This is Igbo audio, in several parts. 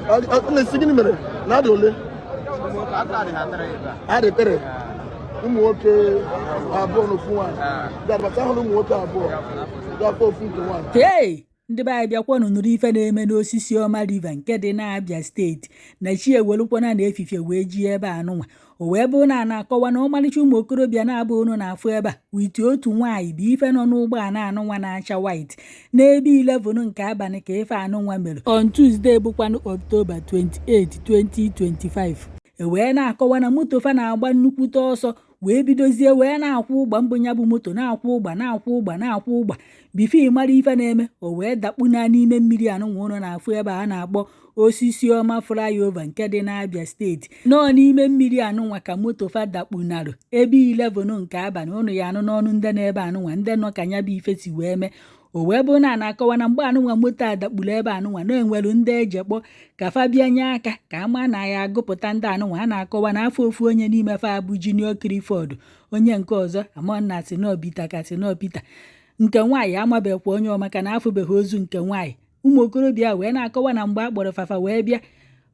Na-esi gịnị mere na adị ole? Adị three, ụmụ nwoke abụọ na ofu nwaanyị. Ga-abata hụrụ ụmụ nwoke abụọ gafe ofu nke nwaanyị. Hei, ndị be anyị, bịakwanụ nụrụ ife na-eme n'Osisiọma River nke dị n'Abia Steeti na chi ewelukwana na efifie wee ji ebe anụnwa. O wee bụrụ na a na-akọwa na ọmalịcha ụmụ okorobịa na-abụ unu na-afụ ebe a with otu nwaanyị bụ ife nọ n'ụgbọala anụnwa na-acha white n'ebe 11 nke abalị ka ife anụnwa mere on Tuesday, bụkwanụ October 28, 2025. E wee na-akọwa na moto fa na-agba nnukwute ọsọ wee bidozie wee na-akwụ ụgba mbụ ya bụ moto na-akwụ ụgba, na-akwụ ụgba, na-akwụ ụgba. Before ị mara ife na-eme, o wee dakpuna n'ime mmiri anụnwa ụnụ na-afụ ebe a na-akpọ Osisiọma Flyover nke dị n'Abia Steeti. Nọọ n'ime mmiri anụnwa ka moto fa dakpunarụ ebe 11 nke abalị. Ụnụ ya anụ n'ọnụ ndị na-ebe anụnwa, ndị nọ ka ya bụ ife si wee mee. O wee bụrụ na a na-akọwa na mgbe anụnwa moto a dakpuru ebe anụnwa na enwelu ndị ejekpọ ka fa bịa nye aka ka ama na ya agụpụta ndị anụnwa. A na-akọwa na afọ ofu onye n'ime fa bụ Junior Clifford, onye nke ọzọ amana si nọ Peter, ka si nọ Peter. Nke nwaanyị amabekwa onye ọ maka na afụbeghị ozu nke nwaanyị. Ụmụ okorobịa wee na-akọwa na mgbe a kpọrọ fafa wee bịa,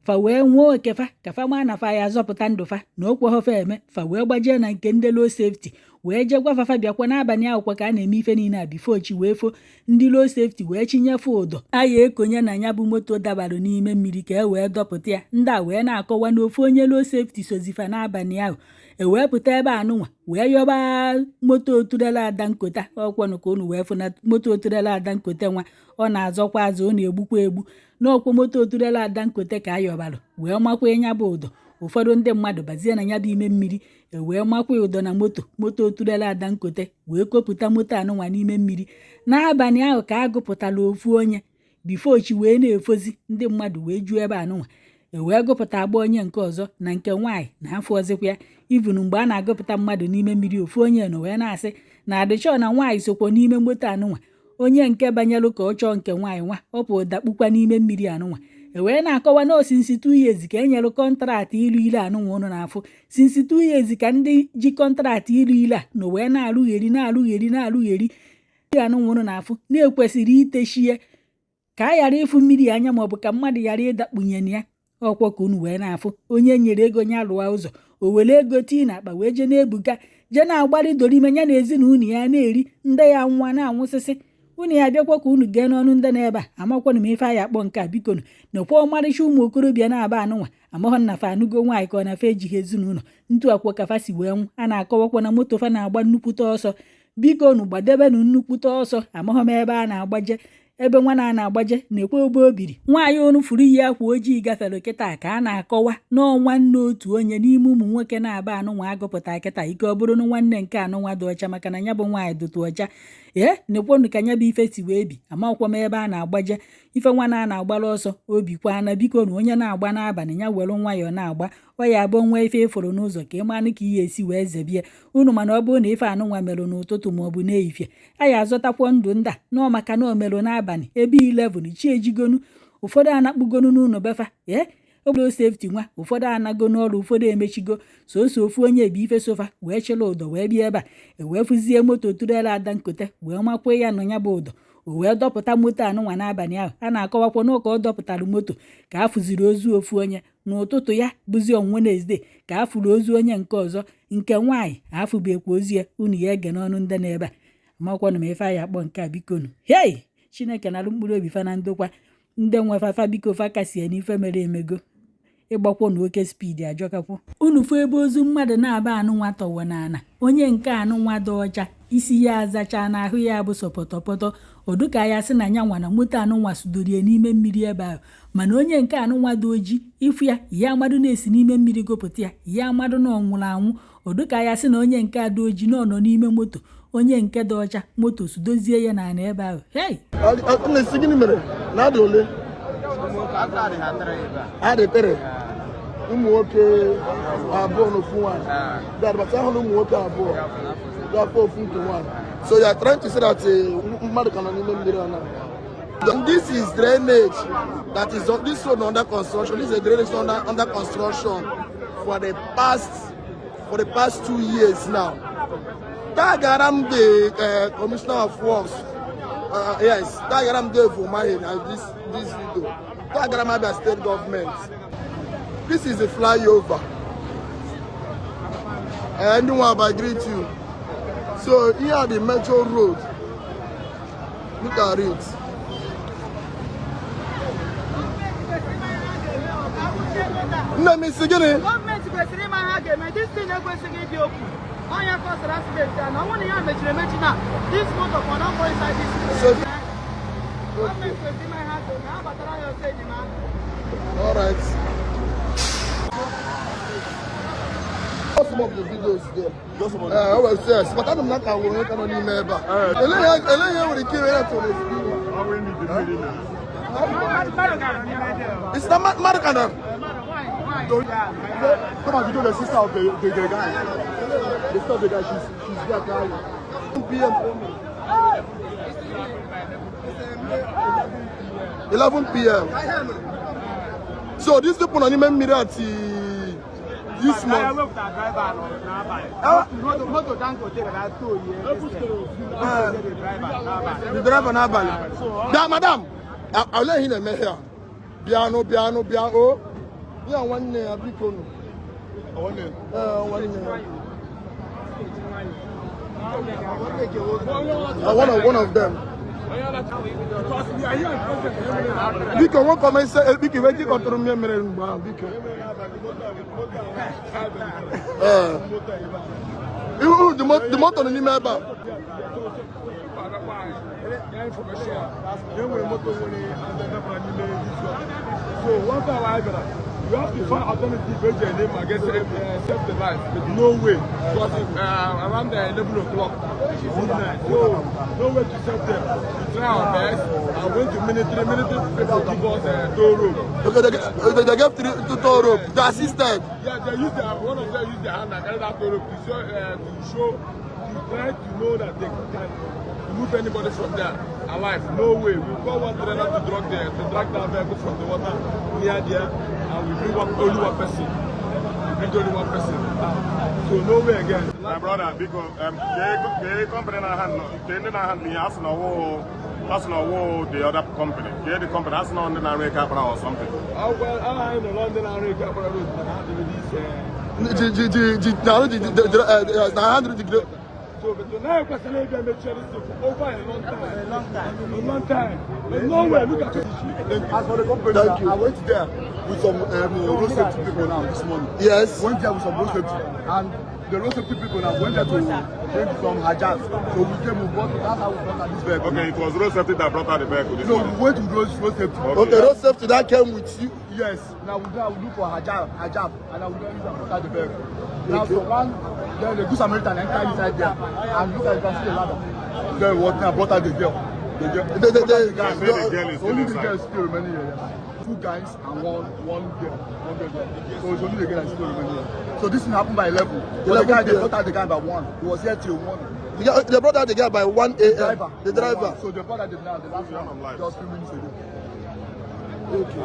fa wee nwee oke fa ka fa maa na fa ya azọpụta ndụ fa na okwe fa eme. Fa wee gbajie na nke ndị road safety wee jee gwa fafa bịakwa n'abalị akwụkwọ ka a na-eme ife niile a. Before chi wee fo, ndị road safety wee chinyefe ụdọ aya ekonye na ya bụ moto dabarụ n'ime mmiri ka e wee dọpụta ya. Ndị a wee na-akọwa na ofu onye road safety sozifa n'abalị ahụ e wee pụta ebe anụnwa wee yọba moto oturela ada nkota ọkwọnụ ka unu wee fụ na moto oturela ada nkote nwa ọ na-azọkwa azụ, ọ na-egbukwa egbu n'ọkwọ moto oturela ada nkote ka a yọbalụ wee makwa ya bụ ụdọ. Ụfọdụ ndị mmadụ bazie na ya bụ ime mmiri e wee makwa ụdọ na moto oturela ada nkote wee kopụta moto anụnwa n'ime mmiri n'abalị ahụ ka a gụpụtara ofu onye. Before chi wee na-efozi, ndị mmadụ wee juo ebe anụnwa, e wee gụpụta agba onye nke ọzọ na nke nwaanyị na afọ ọzịkwa ya. Even mgbe a na-agụpụta mmadụ n'ime mmiri, ofu onye nọ wee na-asị na adịchọ na nwaanyị sokwa n'ime moto anụnwa. Onye nke banyelụ ka ọ chọọ nke nwaanyị nwa ọ pụ dakpukwa n'ime mmiri anụnwa. E wee na-akọwa na since 2 years ka e nyere contract ilu ile anụnwa ụnụ na-afụ. Since 2 years ka ndị ji contract ilu ile a nọ wee na-alụgheri, na-alụgheri, na-alụgheri anụnwa ụnụ na-afụ na-ekwesịrị itechie ka a ghara ịfụ mmiri anya maọbụ ka mmadụ ghara ịdakpunye na ya. Ọkwọ ka unu wee na-afụ onye nyere ego ya lụọ ụzọ, o were ego tii n'akpa wee jee na-ebuga, jee na-agbalị dorime ya na ezinụlọ ya na-eri, ndị ya nwa na-anwụsịsị. Unu ya bịakwa ka unu gee n'ọnụ ndị na-ebe a. Amakwanụ m ife anyị akpọ nke a. Bikonu, nekwa ọmarịcha ụmụ okorobịa na-aba anụnwa. Amaghọ nna fa anụgo nwaanyị ka ọ na fa ejighị ezinụlọ ntu akwọ ka fa si wee nwụ. A na-akọwakwa na moto fa na-agba nnukwute ọsọ. Biko nu, gbadebenu nnukwute ọsọ. Amaghọ m ebe a na-agbaje, ebe nwa na na-agbaje na-ekwe obe obiri. Nwaanyị unu furu iyi akwa ojii gafere kịta ka a na-akọwa nọọ nwanne otu onye n'ime ụmụ nwoke na-aba anụnwa agụpụta kịta. Ike ọ bụrụ na nwanne nke anụnwa dị ọcha maka na ya bụ nwaanyị dụtụ ọcha. Ee, nekwonu ka ya bụ ife si wee bi. Amakwa m ebe a na-agbaje ife nwa na a na-agbara ọsọ obikwa na. Biko na onye na-agba n'abalị ya were nwayọọ na-agba. Ọ ya abụ nwa ife ịfụrụ n'ụzọ ka ị manụ ka ihe esi wee zebie unu. Mana ọ bụrụ na ife anụnwa merụ n'ụtụtụ maọbụ n'ehifie, a ya azọtakwo ndụ ndị a nọọ maka na o merụ n'abalị ebe 11. Chi ejigonu, ụfọdụ anakpugonu n'ụlọ befa. Ee, obodo safety nwa ụfọdụ anago n'ọrụ, ụfọdụ emechigo. Soso ofu onye bụ ife sofa wee chịrị ụdọ wee bịa ebe a e wee fụzie moto turela ada nkote wee makwe ya nọ ya bụ ụdọ, o wee dọpụta moto anụnwa n'abalị ahụ. A na-akọwakwa n'ụka ọ dọpụtara moto ka a fụziri ozu ofu onye. N'ụtụtụ ya bụzi on Wednesday ka a fụrụ ozu onye nke ọzọ. Nke nwaanyị afụbekwa ozu ya. Unu ya ege n'ọnụ ndị na-ebe a. Amakwanụ m ife anyị akpọ nke a. Bikonu, hei, Chineke nalụ mkpụrụ obi fa na ndokwa. Ndị nwe fafa, biko, fa kasie n'ife mere emego. Ịgbakwo na oke speed ajọkakwo. Unu fụ ebe ozu mmadụ na-aba anụnwa tọwọ n'ala. Onye nke anụnwa dị ọcha, isi ya azacha na ahụ ya bụ sọpọtọpọtọ ọdụka ya sị na ya nwa na moto anụnwa sudorie n'ime mmiri ebe ahụ. Mana onye nke anụnwa dị oji, ịfụ ya, ya amadụ na-esi n'ime mmiri gụpụta ya, ya amadụ na ọ nwụrụ anwụ. Ọdụka ya sị na onye nke a dị oji na ọ nọ n'ime moto onye nke dị ọcha, moto sudozie ya n'ala ebe ahụ. Hei! Na-esi gịnị mere na adị ole? Adị three, ụmụ nwoke abụọ na ofu nwaanyị. Ga-abata hụrụ ụmụ nwoke abụọ gafe ofu nke nwaanyị. So you are trying to say that mmadụ ka nọ n'ime mmiri ọ na. This is drainage that is on this road under construction. This is a drainage under construction for the past 2 years now. Tagara m the commissioner of works. Yes, tagara m Dave Umahi na this video. Agara m Abia State Government. This is a flyover. Ndị nwe Aba, greet you. So here the metro road. Look at it. Nne m, isi gịnị? Gọọmenti kwesịrị ịma ha ga-eme. This thing ekwesịghị ịdị okwu ọnya kọsara accident ya na ọ bụrụ na ya mechiri emechi na this motor for don go inside this place. Gọọmenti kwesịrị ịma ha ga-eme, ha gbatara ya ọsọ enyemaka. All right. Some of the videos there. Well, yes, but ana m na ka nwere onye ka nọ n'ime ebe a. Ele ihe nwere ike ime ya tụrụ ezigbo. Isi na mmadụ ka nọ. Come and video the sister of the guy. The sister of the guy, she's there crying. PM. 11 p.m. So these people nọ n'ime mmiri at this month. Moto Dangote gara toll ya. The driver n'abalị. Bịa, madam. Olee ihe ị na-eme here? Bịanụ, bịanụ, bịa o. Ya nwanne ya, biko nụ. Ee, nwanne ya. One of them. Biko, nwoke ọma, ise biko, iwe jikọtụrụ m ihe mere mgbe ahụ, biko. Ee. Ihu the motor nọ n'ime ebe a. Enwere moto nwere ndebara n'ime this one. So one time I bịara, you have to find alternative eji eme ma get save the life, but no way, because around 11 o'clock midnight, so no way to save them. We try our best and went to military. Military people give us tow rope. Okay, they gave three two tow rope. They assisted. Yeah, they use their one of them use their hand and carry that tow rope to show to try to know that they can remove anybody from there alive. No way. We call one trainer to drag that vehicle from the water near there, and we bring one, only one person. We bring only one person out. So no way again. My brother, biko, kee company na handle, kee ndị na-handle ihe asị na ọwụ, asị na ọwụ the other company, kee the company asị na ndị na-arụ eke akpara or something. Well, I know London and Rick Road na handle this. Ji ji ji ji na ji ji na handle ji. So, but now kwesịrị ịbịa mechie this thing for over a long time. A long time. A long time. But no way. Look at it. As for the company, Thank you. I went there with some road safety people now this morning. Yes. Went there with some road safety, and the road safety people now went there to bring some hajabs. So we came, we bought, that's how we brought out this vehicle. Okay, it was road safety that brought out the vehicle this No, morning. we went to road safety. Okay. Okay, road safety that came with you. Yes. Now we go, we look for hajab, and now we go use and brought out the vehicle. Now so one, then the good Samaritan enter inside there, and look at, you can see the ladder. Then what now brought out the girl. The girl. The They say the girl is still Only the inside. girl is still remaining here. Yeah. Two guys and one girl. One girl there. So it's only the girl that's still remaining here. So this thing happened by 11. But the 11 guy, they p.m. brought out the guy by 1. He was here till 1. They brought out the guy by 1 a.m. Driver. The driver. So they brought out the last one live. just few minutes ago. Okay.